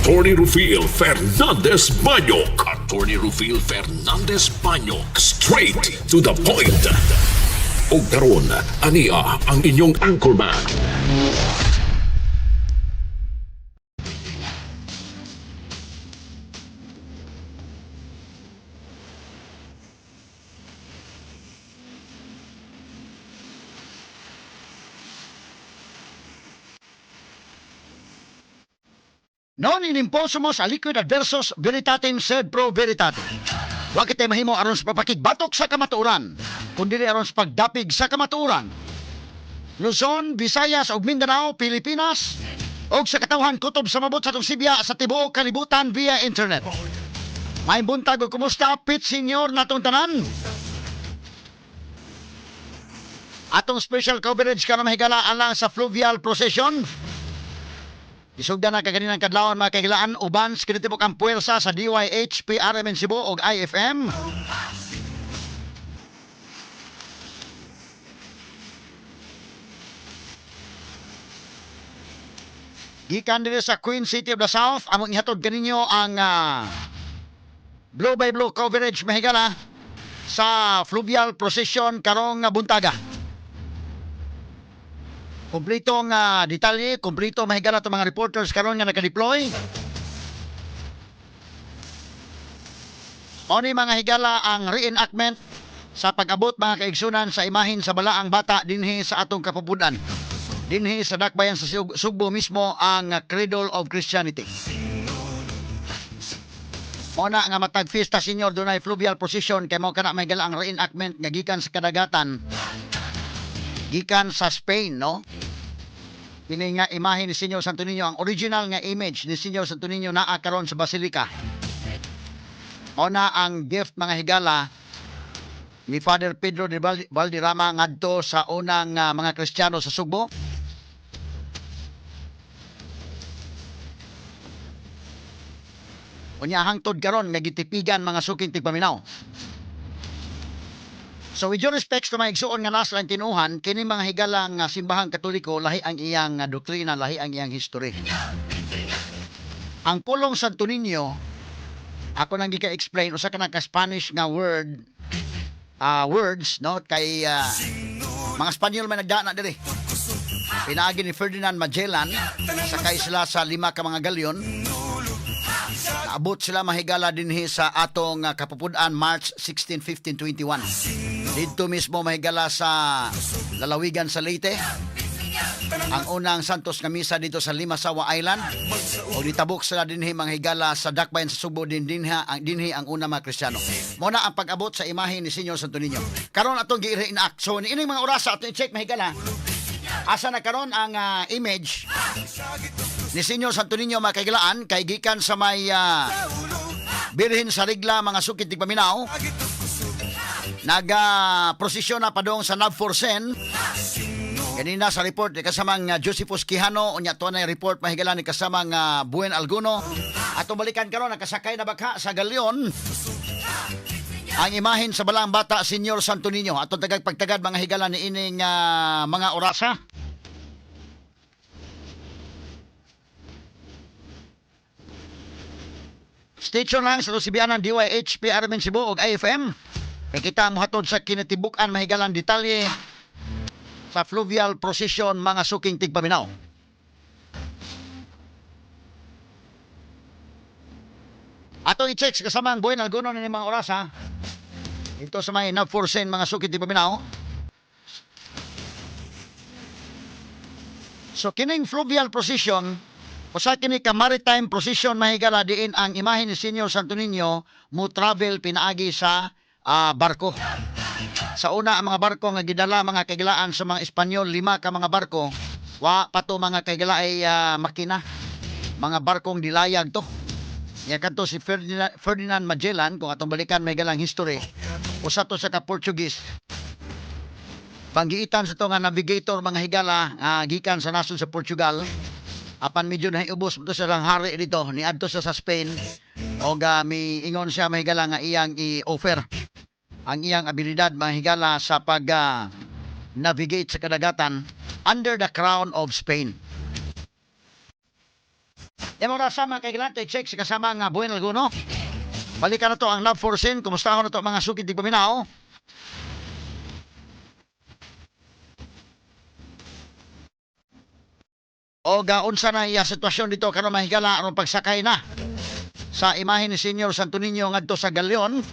Attorney Rufil Fernandez Banyok. Attorney Rufil Fernandez Banyok. Straight to the point. Og karon, ania ang inyong anchorman. Non in imposumus aliquid adversus veritatem sed pro veritate. Wa kitay mahimo aron sa pagpakigbatok sa kamatuoran, kundi aron sa pagdapig sa kamatuoran. Luzon, Visayas ug Mindanao, Pilipinas, ug sa katawhan kutob sa mabot sa atong sibya sa tibuok kalibutan via internet. May buntag ug kumusta, Pit Senior natong tanan? Atong special coverage karon, mahigala, alang sa fluvial procession. Isugda na kaganinang kadlawon, mga kahigalaan, uban sa kinitibok ang puwersa sa DYH, PRMN Cebu ug IFM. Gikan diri sa Queen City of the South, among ihatod kaninyo ang blow by blow coverage, mahigala, sa fluvial procession karong buntaga. Kumpletong detalye, kumpleto, mahigala, itong mga reporters karon nga naka-deploy. Mao ni, mga higala, ang reenactment sa pag-abot, mga kaigsunan, sa imahin sa Balaang Bata dinhi sa atong kapupudan. Dinhi sa dakbayan sa Sugbo mismo, ang Cradle of Christianity. Mao na nga matag Fiesta Senior dunay fluvial procession kay mao kana, may ang reenactment nga gikan sa kadagatan, gikan sa Spain, no? Kini nga imahe ni Señor Santo Niño, ang original nga image ni Señor Santo Niño naa karon sa Basilica. Mao na ang gift, mga higala, ni Father Pedro de Valderrama ngadto sa unang mga Kristiyano sa Sugbo. Unya hangtod karon nga gitipigan, mga suking tigpaminaw. So with due respects to mga igsuon nga nasa tinuhan, kini, mga higala, nga simbahang Katoliko, lahi ang iyang doktrina, lahi ang iyang history. Ang pulong Santo Niño, ako nang gika-explain, usa ka na ka Spanish nga word, words, no, kay mga Espanyol man nagdana diri. Pinaagi ni Ferdinand Magellan, sakay sila sa lima ka mga galyon. Naabot sila, mahigala, dinhi sa atong kapupud-an March 16, 1521. Didto mismo, mahigala, sa lalawigan sa Leyte. Ang unang Santos nga misa dito sa Limasawa Island. O ditabok sila dinhi, mga higala, sa dakbayan sa Sugbo din dinha ang dinhi ang una mga Kristiyano. Mao na ang pag-abot sa imahe ni Señor Santo Niño. Karon atong gi-reenact. So niining mga orasa atong i-check, mahigala. Asa na karon ang image ni Señor Santo Niño, mga kahigalaan, kay gikan sa may Birhen sa Regla, mga suking tigpaminaw, naga prosesyon na padong sa Navforsen kanina sa report ni kasamang Josephus Quijano. Unya to na report, mahigala, ni kasamang Buen Alguno. Atong balikan karon, nakasakay na bakha sa galyon ang imahen sa Balaang Bata Señor Santo Niño. Atong tagag pagtagad, mga higala, ni ining mga orasa. Station lang sa Lusibianan, DYH, PRMN Cebu ug IFM. Kay kita mohatod sa kinatibuk-an, mahigalang detalye sa fluvial procession, mga suking tigpaminaw. Ato i-check sa kasamang Buhay Alguno ni mga oras ha. Ito sa may Navforsen, mga suking tigpaminaw. So kining fluvial procession, usa kini ka maritime procession, mahigala, diin ang imahe ni Señor Santo Niño mo travel pinaagi sa barko. Sa una, ang mga barko nga gidala, mga kahigalaan, sa mga Espanyol, lima ka mga barko, wa pa to, mga kahigala, ay makina. Mga barkong dilayag to. Ya kadto si Ferdinand Magellan, kung atong balikan may galang history, usa to sa ka Portuguese. Panggiitan sa to nga navigator, mga higala, gikan sa nasod sa Portugal. Apan medyo nahiubos to sa lang hari dito, niadto siya sa Spain og miingon siya, mahigala, nga iyang i-offer ang iyang abilidad, mga higala, sa pag navigate sa kadagatan under the crown of Spain. Yung oras mga kailan, check si kasama nga Buena Alguno. Balikan na to ang Love for Sin. Kumusta ako na to mga sukid di paminaw? O gaunsa na iya sitwasyon dito karon mahigala aron pagsakay na sa imahe ni Senyor Santo Niño ngadto sa Galyon.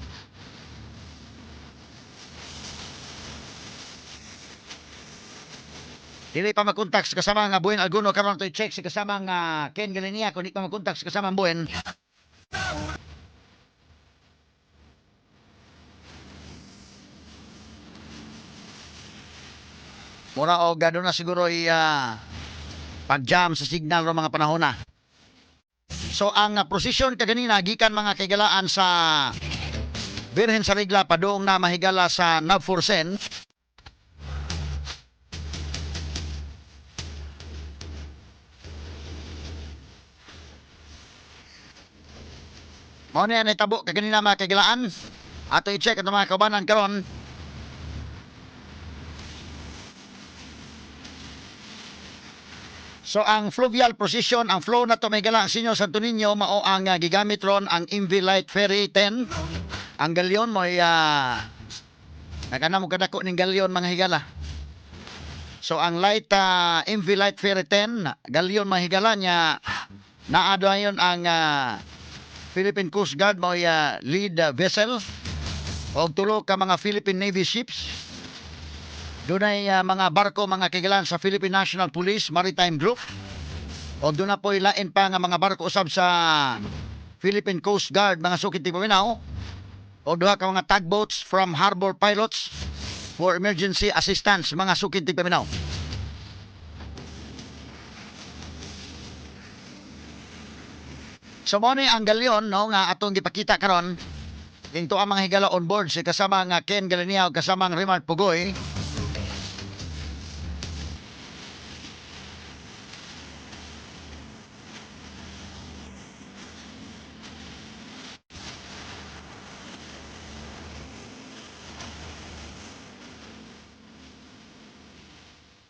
Dili pa makontak sa kasama nga Buen Alguno karon to check si kasama nga Ken Galenia kung di pa makontak sa kasama Buen. Mura og gado na siguro i pag-jam sa signal ro mga panahon na. So ang prosesyon kaganina gikan mga kaigalaan sa Birhen sa Regla padung na mahigala sa Nabforsen. Mao ni ang nahitabo kaganina mga kaigalaan. Ato i-check ang mga kaubanan karon. So ang fluvial procession, ang flow na to may ang Senyor Santo Niño mao ang gigamit ron ang MV Light Ferry 10. Ang galyon mo ay nagana mo kadako ning galyon mga higala. So ang light MV Light Ferry 10, galyon mga higala niya naa dayon ang Philippine Coast Guard mo ay lead vessel og tulo ka mga Philippine Navy ships. Dunay mga barko mga kigalan sa Philippine National Police Maritime Group. O doon na po'y lain pa nga mga barko usab sa Philippine Coast Guard mga sukit ti paminaw. O duha ka mga tugboats from harbor pilots for emergency assistance mga sukit ti paminaw. So mo ni ang galyon no nga atong gipakita karon. Into ang mga higala on board si kasama nga Ken Galenia ug kasama ang Remart Pugoy.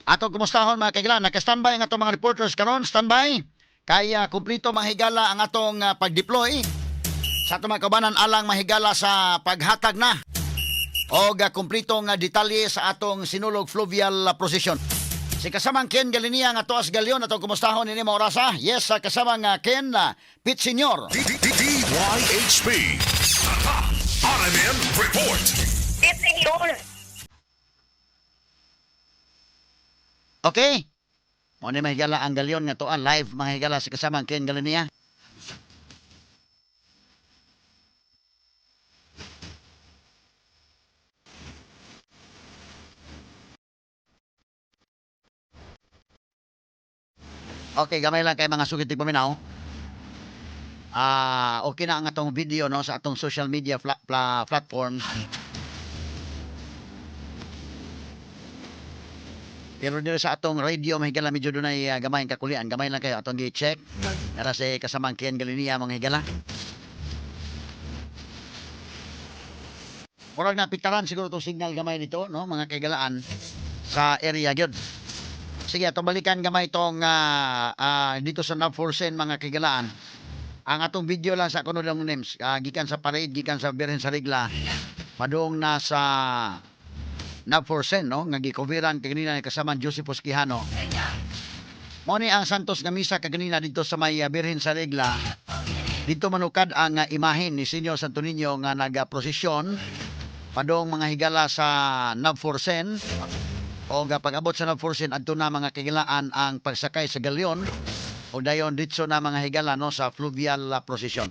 Atong kumustahon mga kaigla, naka-standby ang atong mga reporters karon, standby. Kaya kumpleto mga higala ang atong pag-deploy sa atong mga kaubanan alang mahigala sa paghatag na og kumpleto nga detalye sa atong Sinulog Fluvial Procession. Si kasamang Ken Galinia nga tuas Galyon atong kumustahon ini mga orasa. Yes, sa kasamang Ken Pete Senior. DYHP. Tatak RMN Report. Yes, senyor. Okay? Mo ni mahigala ang galyon nga tuan live mga higala si kasamang Ken Galinia. Okay, gamay lang kay mga sugit paminaw. Okay na ang atong video no sa atong social media platforms. Pero dito sa atong radio mahigala medyo dunay gamay ang kakulian. Gamay lang kayo atong gi-check. Nara si kasamang Ken Galinia mga higala. Murag napitaran siguro tong signal gamay nito no mga kaigalaan sa area gyud. Sige, atong balikan gamay tong dito sa Nabforsen mga kaigalaan. Ang atong video lang sa kuno lang names, gikan sa parade, gikan sa Birhen sa Regla, padung na sa Nabforsen no nga gikoveran kaganina ni kasama Joseph Quijano. Mao ni ang Santos nga misa kaganina dito sa may Birhen sa Regla. Dito manukad ang imahen ni Senyor Santo Niño nga nagaprosesyon padung mga higala sa Nabforsen. O nga pag-abot sa Nabforsen adto na mga kagilaan ang pagsakay sa galyon o dayon ditso na mga higala no sa fluvial procession.